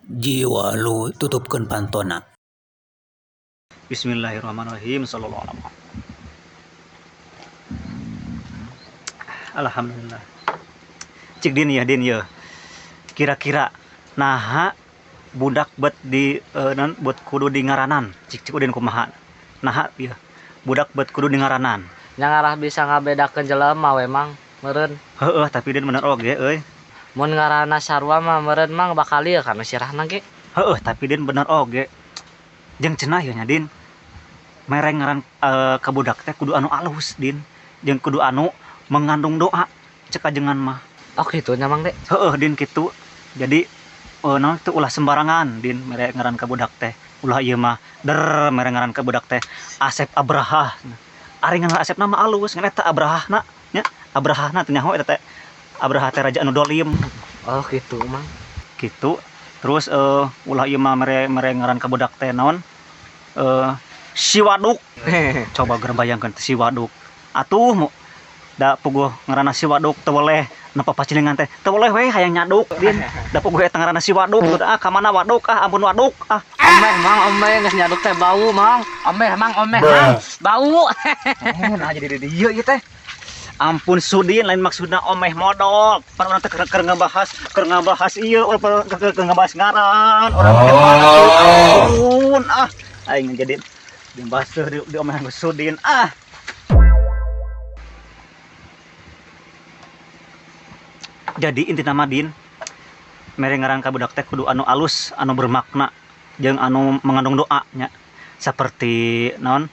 Jiwa lu tutupkeun pantona. Bismillahirrahmanirrahim. Sallallahu alaihi wasallam. Alhamdulillah. Cik Din ya, Din ya. Kira-kira naha budak bet di non bet kudu di ngaranan. Cik cik Udin kumaha. Naha ya. Budak bet kudu di ngaranan. Nya ngarah bisa ngabedakeun jelema we Mang, meureun. Heeh, tapi Din bener oge euy. Mun ngaranna sarua mah meureun Mang bakal ieu kana sirahna ge. Heeh, tapi Din bener oge. Jeung cenah ya nya Din. Mereng ngaran ka budak teh kudu anu alus Din. Jeung kudu anu mengandung doa cek ajengan mah. Oh kitu nya Mang De. Heeh Din kitu. Jadi naon teh ulah sembarangan Din mere ngaran ka budak teh. Ulah ieu mah der mere ngaran ka budak teh Asep Abrahah. Ari ngaran Asep mah alus ngan eta Abrahahna nya. Abrahahna teh nyaho eta teh. Abraha teh raja anu dolim. Oh kitu Mang. Kitu. Terus ulah ieu mah mere mere ngaran ka budak teh naon? Si Waduk. Coba geura bayangkeun teh si Waduk. Atuh mu da puguh ngaranna si Waduk teu weleh napa pacilingan teh teu weleh we hayang nyaduk Din. Da puguh eta ngaranna si Waduk ah ka mana Waduk ah ampun Waduk ah. Omeh Mang, omeh geus nyaduk teh bau Mang. Omeh Mang, omeh Mang. Bau. Nah jadi di dieu ieu teh. Ampun Sudin lain maksudna omeh modok. Pan urang teh keur ngebahas ieu keur ngebahas ngaran urang teh ampun ah. Aing jadi dibahas di omehan ku Sudin ah. Jadi inti nama Din mere ngaran ka budak teh kudu anu alus, anu bermakna jeung anu mengandung doa nya. Seperti naon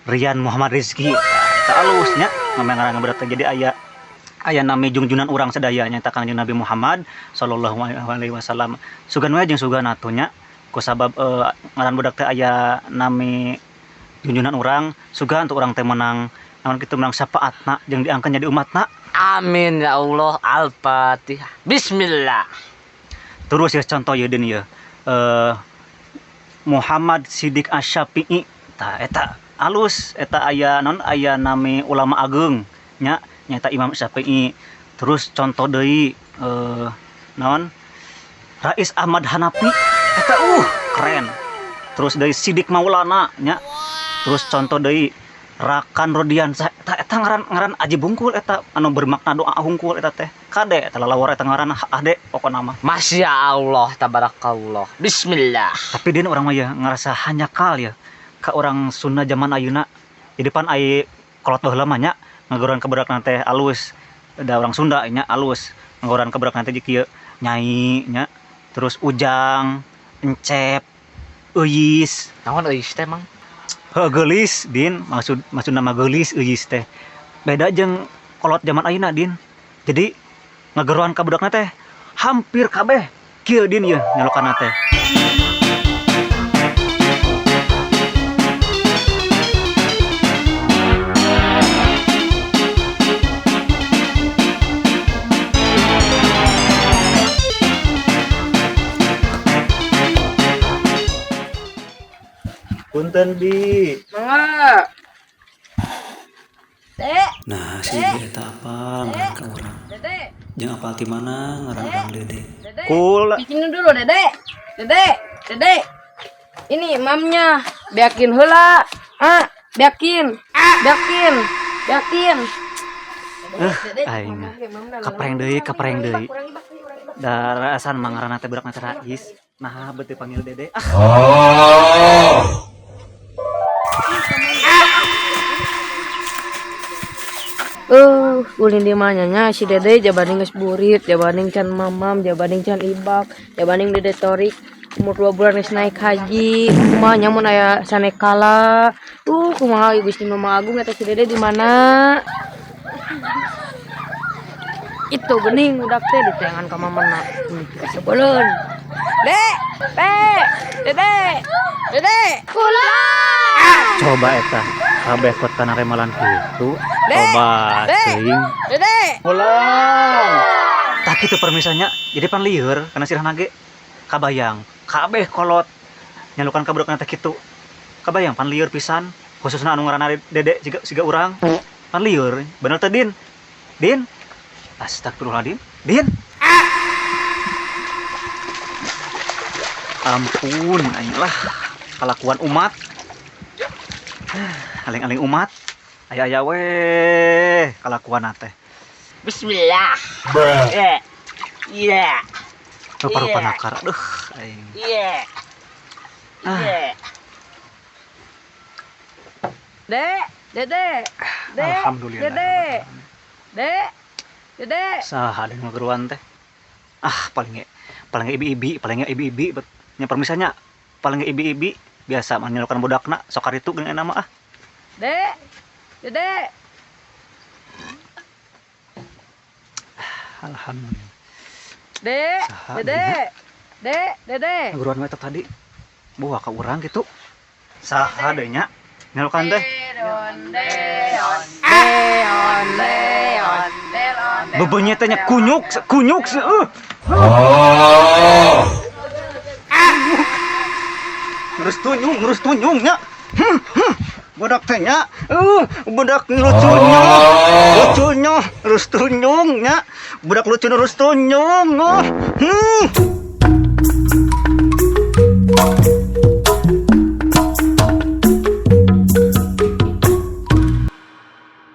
Rian Muhammad Rizky eta alus nya ngaran ka budak teh. Jadi aya nami jungjunan urang sadaya nya eta Kangjeng Nabi Muhammad sallallahu alaihi wasallam. Sugan we jeung sugan atuh nya kusabab ngaran budak teh aya nami junjunan urang, sugan untuk urang teh menang naon kitu menang syafaatna jeung diangkat jadi umatna. Amin ya Allah. Al-Fatihah. Bismillah. Terus ya contoh ya Din ya. Muhammad Sidik Asy-Syafi'i tah eta alus eta aya naon aya nami ulama ageung nya nyaeta Imam Syafi'i. Terus contoh deui naon Rais Ahmad Hanafi eta keren. Terus deui Sidik Maulana nya. Terus contoh deui Rakan Rodiansyah eta eta ngaran ngaran aji bungkul eta anu bermakna doa hungkul eta teh. Kade eta lalawar eta ngaran ade pokona mah. Masya Allah tabarakallah. Bismillah. Tapi Din urang mah ya ngerasa hanyakal ya ka urang Sunda zaman ayeuna. Jadi pan ai kolot baheula mah nya ngagoran ka budakna teh alus. Da urang Sunda nya alus. Ngagoran ka budakna teh kieu nyai nya. Terus Ujang, Encep, Euis. Naon Euis teh Mang? Heuh geulis Din, maksud nama geulis Euis teh. Beda jeung kolot zaman ayeuna Din. Jadi ngageroan ka budakna teh hampir kabeh kieu Din ieu nyelokanna teh. Punten Bi. Mangga. Dek. Nah, si Bi eta apa ngaran ka urang? Dede. Jeung apal ti mana ngaran urang Dede? Dede. Kul. Bikinin dulu Dede. Dede, Dede. Ini mamnya. Beakin heula. Ah, beakin. Beakin. Beakin. Aing. Kapreng deui, kapreng deui. Da rasan mah ngaranna teh budak teh Rais. Nah, beuteung panggil Dede. Ah. Ulin di mana nya si Dede jabaning geus burit, jabaning can mamam, jabaning can ibak, jabaning Dede Torik umur 2 bulan geus naik haji. Kumaha nya mun aya sanekala. Kumaha ieu Gusti Mama Agung eta si Dede di mana? Itu geuning budak teh diteangan ka mamana. Sebeleun. Dek, Dek, Dede, Dede. Pulang. Coba eta kabeh kot kana remalan kitu. Dek, Coba Dek, teuing. Dede. Pulang. Tah kitu permisannya, jadi pan lieur kana sirahna ge. Kabayang kabeh kolot nyalukan ka budakna teh kitu. Kabayang pan lieur pisan, khususna anu ngaranna Dede siga urang. Pan lieur, bener teh Din? Din? Astagfirullahaladzim. Din? Ampun aing lah kalakuan umat. Aling-aling umat. Aya-aya we kalakuan teh. Bismillah. Iya. Iya. Rupa-rupa nakar. Aduh aing. Iya. Iya. Dek, Dede. Dek. Alhamdulillah. Dede. Dek. Dede. Saha deui ngageroan teh. Ah, paling ge paling ge ibi-ibi, paling ge ibi-ibi bet nya permisanya paling ge ibi-ibi biasa mah nyelukan budakna sok karitu geuning nama ah. Dek. Dede. Alhamdulillah. Dek. Saha Dede. Dek, Dede. Ngageroan we eta tadi. Buah ka urang gitu. Saha deui nya nyelukan teh. Deon, deon. Deon, deon. Deon. Bebeunyeut teh nya kunyuk, kunyuk seueuh. Ngurus tunyung nya. Budak teh nya. Budak lucunya. Lucunya, ngurus tunyung nya. Budak lucu ngurus tunyung. Oh.